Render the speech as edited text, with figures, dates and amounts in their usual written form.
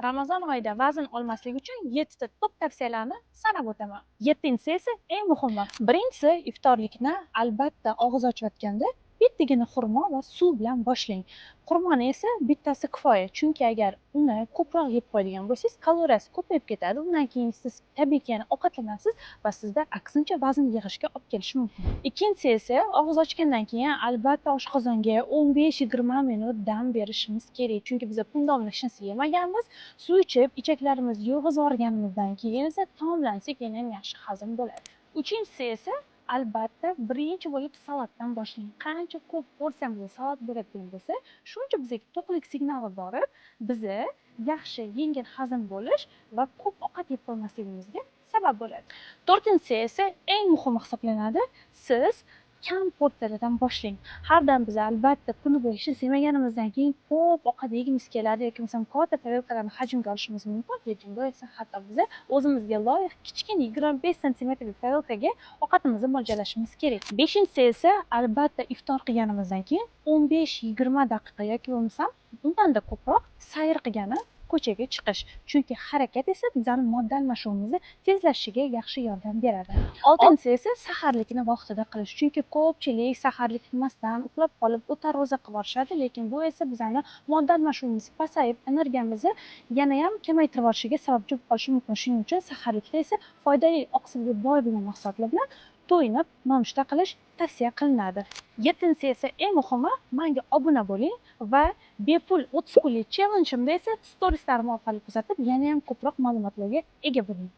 Ramazon oyida vazn olmaslik uchun 7 ta top tavsiyalarni sanab o'taman. Yettinchisi esa eng muhimi. Birinchisi, iftorlikni albatta og'iz ochayotganda bittagina xurmo va suv bilan boshlang. Xurmoni esa bittasi kifoya, chunki agar uni ko'proq yeb qo'yadigan bo'lsangiz, kaloriyasi ko'payib ketadi. Undan keyin siz tabiiyki yana ovqatlanasiz va sizda aksincha vazn yig'ishga olib kelishi mumkin. Ikkinchisi esa, og'iz ochgandan keyin albatta oshqozonga 15-20 minut dam berishimiz kerak, chunki biz kun davomida hech narsa yemaganmiz. Suv ichib, ichaklarimizni yuvg'izib yuborganimizdan keyin esa taomlansak, yana ham yaxshi hazm bo'ladi. Uchinchisi esa, albatta birinchi bo'lib salatdan boshlang. Qancha ko'p porsiyamizda salat bo'ladigan bo'lsa, shuncha bizga to'qlik signali borib, biza yaxshi, yengil hazm bo'lish va ko'p ovqat yeb qo'ymasligimizga sabab bo'ladi. To'rtinchisi esa eng muhimi hisoblanadi. Siz kam porsiyalardan boshlang. Har dam biz albatta kuni bo'yi hech narsa yemaganimizdan keyin ko'p ovqat yegimiz keladi yoki bo'lmasam katta tarelkalarni hajmga olishimiz mumkin, lekin bu esa xato. Biza o'zimizga loyiq kichkina 25 santimetrlik tarelkaga ovqatimizni mo'ljallashimiz kerak. Beshinchisi esa, albatta iftor qilganimizdan keyin 15-20 daqiqa yoki bo'lmasam undanda ko'proq sayr qilgani, ko'chaga chiqish, chunki harakat esa bizani modda almashuvimizni tezlashishiga yaxshi yordam beradi. Oltinchisi esa, saharlikni vaqtida qilish, chunki ko'pchilik saharlik qilmasdan uxlab qolib, o'ta ro'za qilib yuborishadi, lekin bu esa bizani modda almashuvimiz pasayib, energiyamizni yanayam kamaytirib yuborishiga sababchi bo'lib qolishi mumkin. Shuning uchun saharlikda esa foydali oqsilga boy bo'lgan mahsulotlar bilan to'yinib nonushta qilish tavsiya qilinadi. Yettinchisi esa eng muhimi, manga obuna bo'ling va bepul 30 kunlik challengeimda esa storieslarim orqali kuzatib, yanayam ko'proq ma'lumotlarga ega bo'ling.